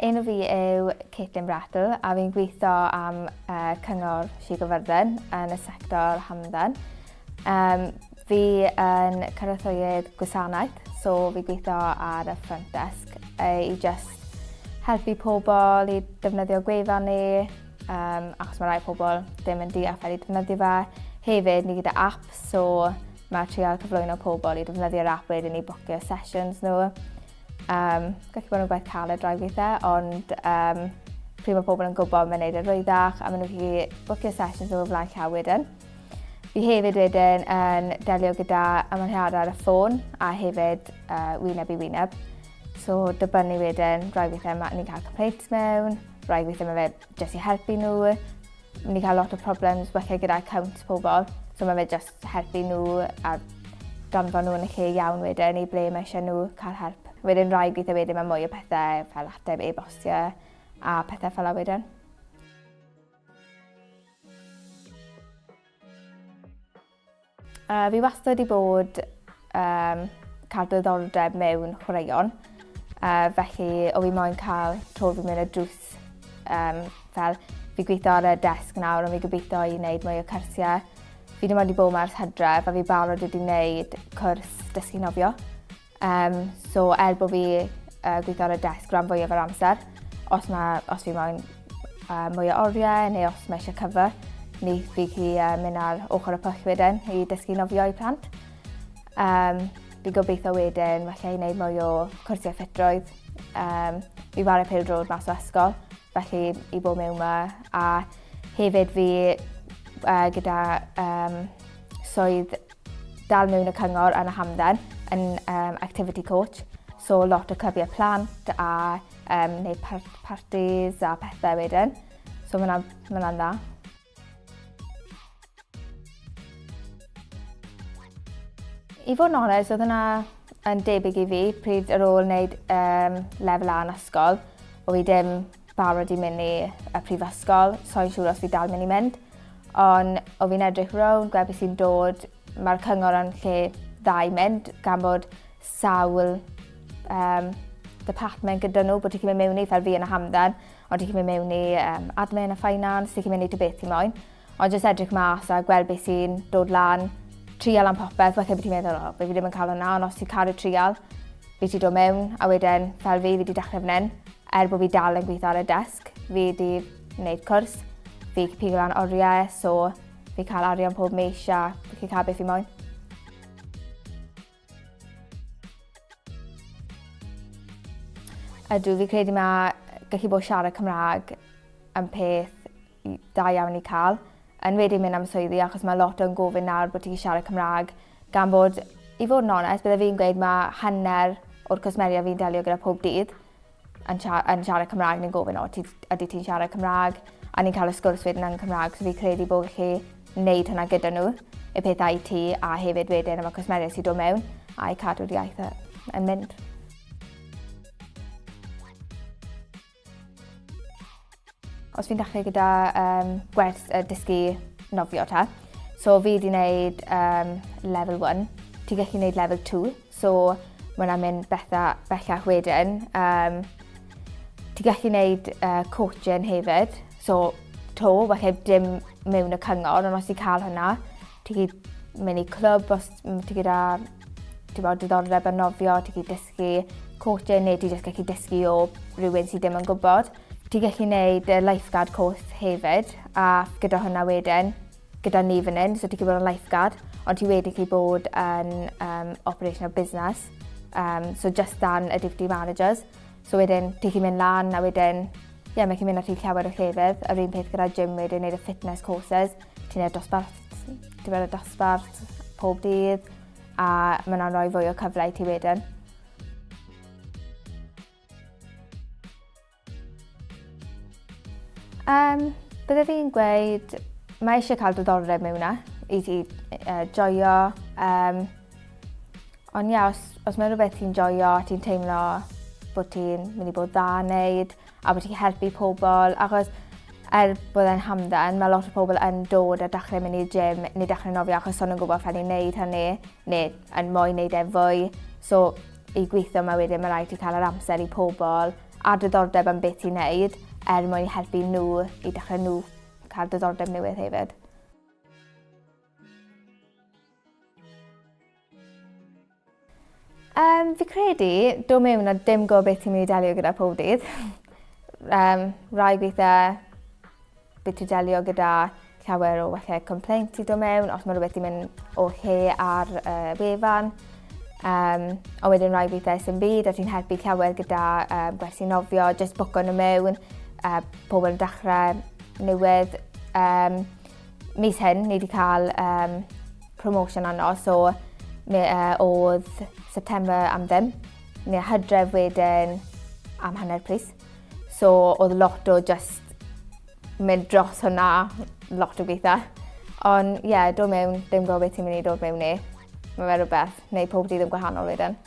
Enw fi yw Caitlin Brattle a fi'n gweithio am uh, Cyngor Sir Gyfyrddin yn y sector hamdden. Um, fi yn cynorthwyydd gwasanaeth, so fi gweithio ar y front desk uh, i just helpu pobl i defnyddio gwefan ni, um, achos mae rai pobl ddim yn deall fel i defnyddio fe. Hefyd, ni gyda app, so mae trial cyflwyno pobl i defnyddio'r app wedyn i bwcio sessions nhw. Um, gallu bod yn gwaith caled rai weithiau, ond um, pryd mae pobl yn gwybod mae'n neud yn rwyddach a maen nhw'n gallu bwcio sessions nhw o flaen llaw wedyn. Fi hefyd wedyn yn delio gyda ymwneud ar y ffôn a hefyd uh, wyneb i wyneb. So dibynnu wedyn, rai weithiau mae ni'n cael complaints mewn, rai weithiau mae fe jyst i helpu nhw. Ni'n cael lot o problems weithiau gyda accounts pobl, so mae fe jyst helpu nhw a danfon nhw yn y lle iawn wedyn i ble mae eisiau nhw cael help. Wedyn rai gweithio wedyn mae mwy o pethau fel ateb e-bostiau a pethau fel la wedyn. Uh, fi wastad wedi bod um, cael diddordeb mewn chwaraeon, uh, felly o fi moyn cael tro fi mewn y drws um, fel fi gweithio ar y desg nawr, ond fi gobeithio i wneud mwy o cyrsiau. Fi ddim wedi bod yma ers hydref a fi barod wedi wneud cwrs dysgu nofio. Um, so er bod fi uh, gweithio ar y desg rhan fwyaf o'r amser, os, ma, os fi moyn uh, mwy o oriau neu os mae eisiau cover, ni fi chi uh, mynd ar ochr y pwll wedyn i dysgu nofio i plant. Um, fi gobeithio wedyn falle i wneud mwy o cwrsiau ffitrwydd. Um, fi ware pêl drod mas o ysgol, felly i bod mewn yma. A hefyd fi uh, gyda um, swydd dal mewn y cyngor yn y hamdden yn um, activity coach. So lot o clybiau plant a um, neu part parties a pethau wedyn. So mae hwnna'n dda. I fod yn onest, oedd hwnna yn debyg i fi pryd ar ôl wneud um, lefel A yn ysgol. O fi dim barod i mynd i y prifysgol, soi'n siŵr os fi dal mynd i mynd. Ond o fi'n edrych rownd, gweld beth sy'n dod, mae'r cyngor yn lle dda i mynd, gan bod sawl um, department gyda nhw, bod ti'n mynd mewn i, fel fi yn y hamdden, ond ti'n mynd mewn i um, admin a finance, ti'n mynd i dy beth ti'n moyn. Ond jyst edrych mas a gweld beth sy'n dod lan, trial am popeth, falle bod ti'n meddwl, o, fi ddim yn cael hwnna, ond os ti'n cael y trial, fi ti dod mewn, a wedyn, fel fi, fi wedi dechrau fan hyn, er bod fi dal yn gweithio ar y desg, fi wedi gwneud cwrs, fi pigo lan oriau, so fi cael arian pob mis a fi cael beth fi moyn. Ydw, fi credu mae gallu bod siarad Cymraeg yn peth da iawn i cael. Yn wedi mynd am swyddi achos mae lot o'n gofyn nawr bod ti'n siarad Cymraeg gan bod, i fod yn onest, bydde fi'n gweud mae hanner o'r cwsmeriaid fi'n delio gyda pob dydd yn, yn siarad Cymraeg, ni'n gofyn, o, ti, ydy ti'n siarad Cymraeg? A ni'n cael y sgwrs wedyn yn Cymraeg, so fi credu bod gallu wneud hwnna gyda nhw, y peth IT a hefyd wedyn am y cwsmeriaid sy'n dod mewn a i cadw'r iaith yn mynd. Os fi'n dechrau gyda um, gwers uh, dysgu nofio ta, so fi wedi gwneud um, level 1, ti'n gallu gwneud level 2, so mae hwnna'n mynd betha, bellach wedyn. Um, ti'n gallu gwneud uh, coaching hefyd, so to, falle dim mewn y cyngor, ond os ti'n cael hwnna, ti'n gallu mynd i clwb os ti gyda ti'n bod, diddordeb yn nofio, ti'n gallu dysgu coaching neu ti jyst gallu dysgu o rhywun sydd ddim yn gwybod. Ti'n gallu gwneud y lifeguard course hefyd, a gyda hwnna wedyn, gyda ni fan hyn, so ti'n gallu bod yn lifeguard, ond ti wedi gallu bod yn um, operational business, um, so just dan y deputy managers. So wedyn, ti'n gallu mynd lan, a wedyn, ie, yeah, mae'n gallu mynd â ti llawer o llefydd. Yr un peth gyda gym wedyn, wneud y fitness courses, ti'n gwneud dosbarth, ti'n gwneud y dosbarth pob dydd, a mae hwnna'n rhoi fwy o cyfle i ti wedyn. Um, bydde fi'n gweud, mae eisiau cael diddordeb mewn hwnna, i ti uh, joio. Um, ond ie, os, os mae rhywbeth ti'n joio, ti'n teimlo bod ti'n mynd i bod dda wneud, a bod ti'n helpu pobl, achos er bod e'n hamdden, mae lot o pobl yn dod a dechrau mynd i'r gym neu dechrau nofio achos son nhw'n gwybod fel i wneud hynny, neu yn moyn wneud e fwy. So, i gweithio yma wedyn, mae rhaid ti cael yr amser i pobl a diddordeb am beth ti'n neud er mwyn helpu nhw i dechrau nhw cael diddordeb newydd hefyd. Um, fi credu, dod mewn a dim gwybod beth ti'n mynd i delio gyda pob dydd. um, rai weithiau beth ti'n delio gyda llawer o falle complaint i dod mewn, os mae rhywbeth i mynd o lle ar uh, wefan. Um, a wedyn rai weithiau sy'n byd, a ti'n helpu llawer gyda um, gwersi nofio, just bwco nhw mewn, uh, pobl yn dechrau newydd. Um, mis hyn, ni wedi cael um, promotion arno, so mi, uh, oedd September am ddim, neu hydref wedyn am hanner pris. So oedd lot o just mynd dros hwnna, lot o gweithio. Ond ie, yeah, dod mewn, ddim gwybod beth ti'n mynd i dod mewn i. Mae fe rhywbeth, neu pob dydd yn gwahanol wedyn.